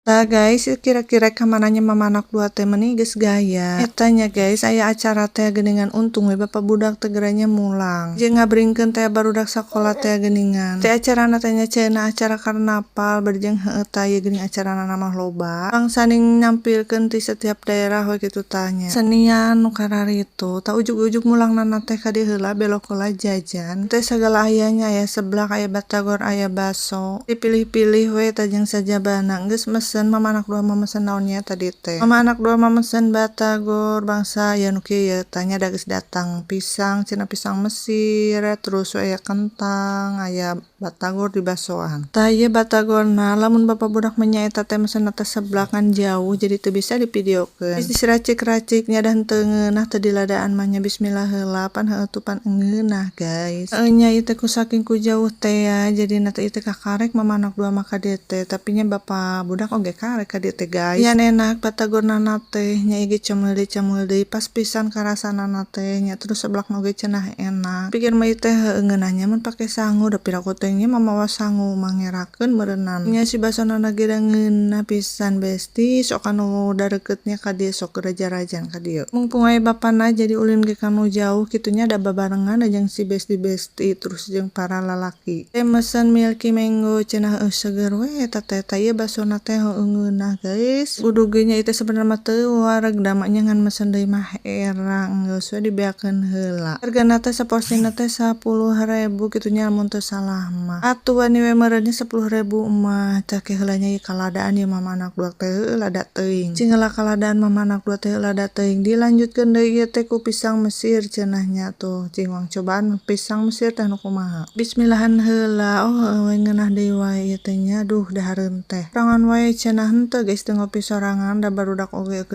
Tah guys, kira-kira kamananya Mama anak dua teh, meuni geus gaya. Eta nya guys, aya acara teh geuningan, untung we bapak budak teh geranya mulang. Jeung ngabringkeun teh barudak sakola teh geuningan. Teh acarana teh nya cenah acara karnaval bari jeung heueuh tah ieu geuning acarana mah loba. Bangsa ning nampilkeun ti setiap daerah we kitu tah nya. Senian nu kararitu. Tah, ujug-ujug mulangna teh ka dieu heula, belok heula jajan. Teh sagala aya nya, aya seblak, aya batagor, aya baso. Dipilih-pilih we tah jeung sajabana. Geus mesen, Mama anak dua mah mesen naon nya tadi teh? Mama anak dua mah mesen batagor bangsa ya nu kieu ye tah nya, da geus datang pisang cenah, pisang Mesir, terus aya kentang, aya batagor di basoan. Tah, ieu batagorna. Lamun bapak budak mah nyaeta teh mesenna teh seblak, kan jauh jadi teu bisa divideokeun. Geus diracik-racik nya, da henteu ngeunah teu diladaan mah nya. Bismillah heula, pan heueuh tuh pan ngeunah, guys. Heueuh nya, ieu teh ku saking ku jauh teh ya jadina teh ieu teh kakarek Mama anak dua mah ka dieu teh, tapi nya bapak budak oge karek ka dieu teh, guys. Yan enak batagorna teh nya, ieu ge cemil deui, pas pisan karasana teh nya, terus seblakna oge cenah enak. Pikir mah ieu teh heueuh ngeunah nya mun pake sangu, da piraku teh nya mamawa sangu mah ngerakeun meureunnan. Nya si basona ge da ngeunah pisan, besti. Sok anu darekeutnya ka dieu, sok raja-rajan ka dieu. Mumpung aya bapana jadi ulin ge ka nu jauh kitu nya, da babarengan jeung si besti-besti terus jeung para lalaki. Teh mesen milky mango cenah, heueuh seger we eta teh. Tah, ieu basona teh heueuh ngeunah, guys. Kudu ge nya ieu teh sebenarna mah teu wareg da nya, ngan mesen deui mah era, geus we dibeakeun heula. Hargana teh saporsina teh 10.000 kitu nya lamun teu salah mah. Atuh wani we meureun nya 10.000 mah. Tah, ke heula nya ieu kaladaan ieu Mama anak dua teh, heueuh lada teuing. Cing heula kaladaan Mama anak dua teh, lada teuing. Dilanjutkeun deui ieu teh ku pisang Mesir cenah nya tuh. Cing wang cobaan pisang Mesir teh nu kumaha. Bismillahan heula. Oh, heueuh we ngeunah deui wae ieu teh nya. Duh, dahareun teh. Sorangan wae cenah, henteu guys, teu ngopi sorangan, da barudak oge.